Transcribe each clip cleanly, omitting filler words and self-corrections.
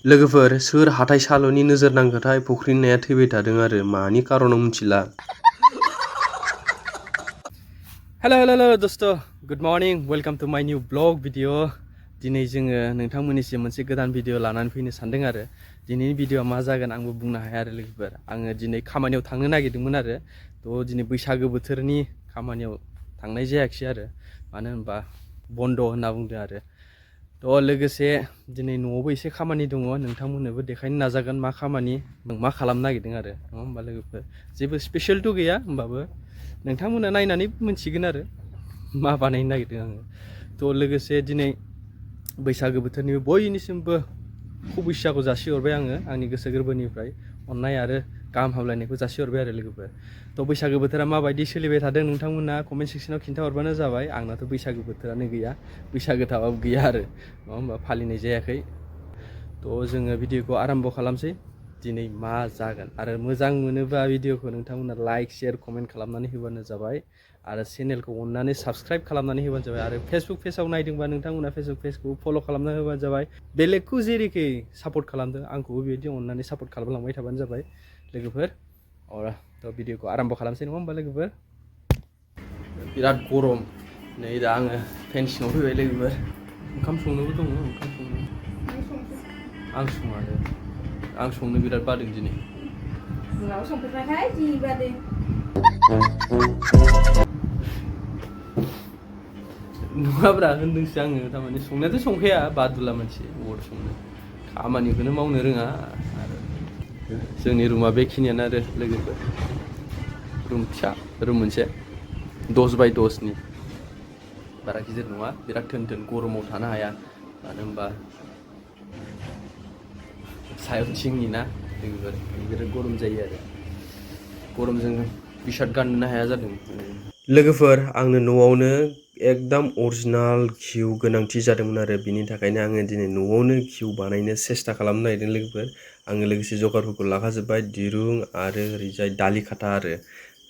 लोगोफोर सोर हाथाइ साल'नि नोजोर नांखोथाय फुख्रिनि नाया थैबाय थादों आरो मानि कारनाव मिथिला। हेलो दोस्त गुड मर्निं वेलकाम टू माय न्यू ब्लग भिडिअ। दिनै जोङो नोंथांमोननिसिम मोनसे गोदान भिडिअ लानानै फैनो सानदों आरो दिनैनि भिडिअआ मा जागोन आंबो बुंनो हाया आरो लोगोफोर। आङो दिनै खामानियाव थांनो नागिरदोंमोन आरो थ' दिनै बैसागो बोथोरनि खामानियाव थांनाय जायाखिसै आरो मानो होनबा बन्द' होनना बुंदों आरो थ' लोगोसे दिनै न'आवबो एसे खामानि दङ नोंथांमोननोबो देखायनो नाजागोन मा खामानि मा खालामनो नागिरदों आरो नङा होमबा लोगोफोर। जेबो स्पेसियेलथ' गैया होमबाबो नोंथांमोना नायनानै मोनथिगोन आरो मा बानायनो नागिरदों आङो। थ' लोगोसे दिनै बैसागो बोथोरनि बयनिसिमबो खुबिस्साखौ जासिहरबाय आङो आंनि गोसो गोरबोनिफ्राय अननाय आरो गाहाम हामलायनायखौ जासिहरबाय आरो लोगोफोर। थ' बैसागो बोथोरा माबायदि सोलिबाय थादों नोंथांमोना कमेन्ट सेक्सनाव खिन्थाहरबानो जाबाय। आंनाथ' बैसागो बोथोरानो गैया, बैसागो थाबाबो गैया आरो नङा होमबा, फालिनाय जायाखै। थ' जोङो भिडिअखौ आराम्भ खालामसै दिनै मा जागोन। आरो मोजां मोनोबा भिडिअखौ नोंथांमोना लाइक शेयार कमेन्ट खालामनानै होबानो जाबाय आरो चेनेलखौ अननानै साबस्क्राइब खालामनानै होबानो जाबाय। आरो फेसबुक पेजाव नायदोंबा नोंथांमोना फेसबुक पेजखौ फल' खालामना होबानो जाबाय। बेलेगखौ जेरैखि सापर्ट खालामदों आंखौबो बेबायदि अननानै सापर्ट खालामलांबाय थाबानो जाबाय लोगोफोर। थ' भिडिअखौ आराम्भ खालामसै नङा होमबा लोगोफोर। बिराद गरम नै दा आङो फेन सिङाव फैबाय लोगोफोर। ओंखाम संनोबो दङ, ओंखाम संनो आं सङानो, आं संनो बिराद बादों दिनै। नोंनाव संफेरबायहाय जि बादे नङाब्रा होनदोंसो आङो, थारमाने संनायाथ' संखाया, बादुला मानसि अबाव संनो, खामानिखौनो मावनो रोङा। आरो जोंनि रुमा बेखिनियानो आरो लोगोफोर। रुम फिसा रुम मोनसे 10x10नि, बारा गिदिर नङा, बिराद थोन थोन गरमाव थानो हाया मानो होनबा सायाव थिंनि ना लोगोफोर, बिराद गरम जायो आरो गरमजों टि-सार्ट गाननोनो हाया जादों लोगोफोर। आंनो न'आवनो एकदम अरिजिनाल घिउ गोनांथि जादोंमोन आरो बिनि थाखायनो आङो दिनै न'आवनो घिउ बानायनो सेस्था खालामनो नागिरदों लोगोफोर। आङो लोगोसे जगारफोरखौ लाखाजोब्बाय, दिरुं आरो ओरैजाय दालि खाथा आरो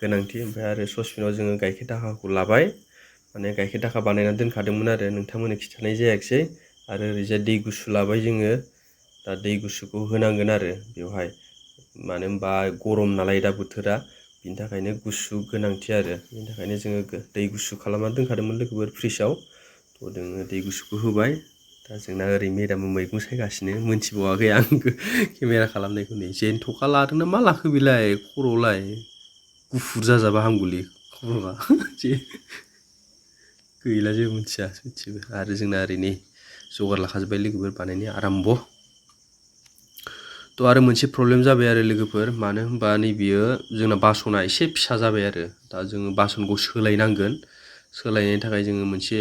गोनांथि। ओमफ्राय आरो ससपेनाव जोङो गाइखेर दाखाखौ लाबाय, माने गाइखेर दाखा बानायनानै दोनखादोंमोन आरो नोंथांमोननो खिन्थानाय जायाखिसै। आरो ओरैजाय दै गुसु लाबाय जोङो, दा दै गुसुखौ होनांगोन आरो बेवहाय, मानो होनबा गरम नालाय दा बोथोरा, बिनि थाखायनो गुसु गोनांथि आरो बिनि थाखायनो जोङो दै गुसु खालामनानै दोनखादोंमोन लोगोफोर फ्रिजआव। थ' जोङो दै गुसुखौ होबाय। दा जोंना ओरै मेदामा मैगं सायगासिनो, मोनथिबावाखै आं केमेरा खालामनायखौ। नै जेन्थ'खा लादोंना मा लाखो बेलाय, खर'आवलाय गुफुर जाजाबा हामगौलै खर'आ गैला जेबो मिथिया सयथिबो। आरो जोंना ओरै नै जगार लाखाजोब्बाय लोगोफोर बानायनाया आराम्भ'। थ' आरो मोनसे प्रब्लेम जाबाय आरो लोगोफोर, मानो होनबा नैबेयो जोंना बासना एसे फिसा जाबाय आरो दा जोङो बासनखौ सोलायनांगोन। सोलायनायनि थाखाय जोङो मोनसे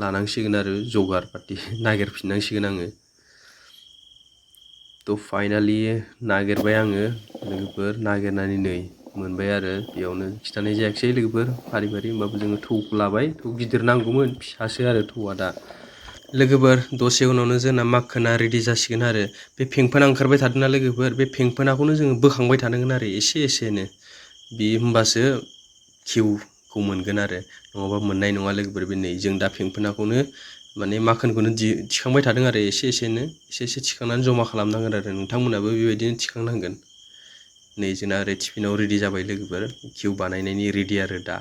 लानांसिगोन आरो जगार पाति नागिरफिननांसिगोन आङो। थ' फाइनालि नागिरबाय आङो लोगोफोर, नागिरनानै नै मोनबाय आरो बेयावनो खिन्थानाय जायाखिसै लोगोफोर फारि फारि। होमबाबो जोङो थौखौ लाबाय, थौ गिदिर नांगौमोन, फिसासो आरो थौआ दा लोगोफोर। दसे उनावनो जोंना माखोना रेडि जासिगोन आरो बे फेंफोना ओंखारबाय थादोंना लोगोफोर, बे फेंफोनाखौनो जोङो बोखांबाय थानांगोन आरो एसे एसेनो, बे होमबासो घिउखौ मोनगोन आरो नङाबा मोननाय नङा लोगोफोर। बे नै जों दा फेंफोनाखौनो माने माखोनखौनो थिखांबाय थादों आरो एसे एसेनो, एसे एसे थिखांनानै जमा खालामनांगोन आरो नोंथांमोनाबो बेबायदिनो थिखांनांगोन। नै जोंना ओरै टिफिनाव रेडि जाबाय लोगोफोर, घिउ बानायनायनि रेडि आरो दा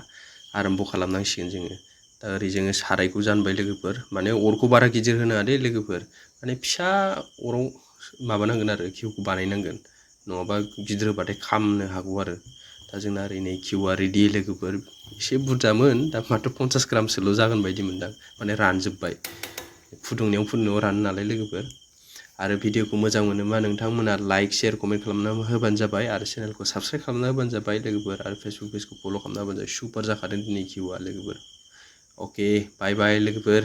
आराम्भ' खालामनांसिगोन जोङो। दा ओरै जोङो सारायखौ जानबाय लोगोफोर, माने अरखौ बारा गिदिर होनाङा दे लोगोफोर, माने फिसा अराव माबानांगोन आरो घिउखौ बानायनांगोन, नङाबा गिदिर होबाथाय खामनो हागौ आरो। दा जोंना ओरै नै घिउआ रेडि लोगोफोर, एसे बुरजामोन दा माथो 50 ग्रामसोल' जागोन बायदि मोनदां, माने रानजोब्बाय, फुदुंनायाव रानो नालाय लोगोफोर। आरो भिडिअखौ मोजां मोनोबा नोंथांमोना लाइक शेयार कमेन्ट खालामना होबानो जाबाय आरो चेनेलखौ साबस्क्राइब खालामना होबानो जाबाय लोगोफोर। आरो फेसबुक पेजखौ फल' खालामना होबानो जाबाय। सुपार जाखादों दिनै घिउआ लोगोफोर। अके बाय बाय लोगोफोर।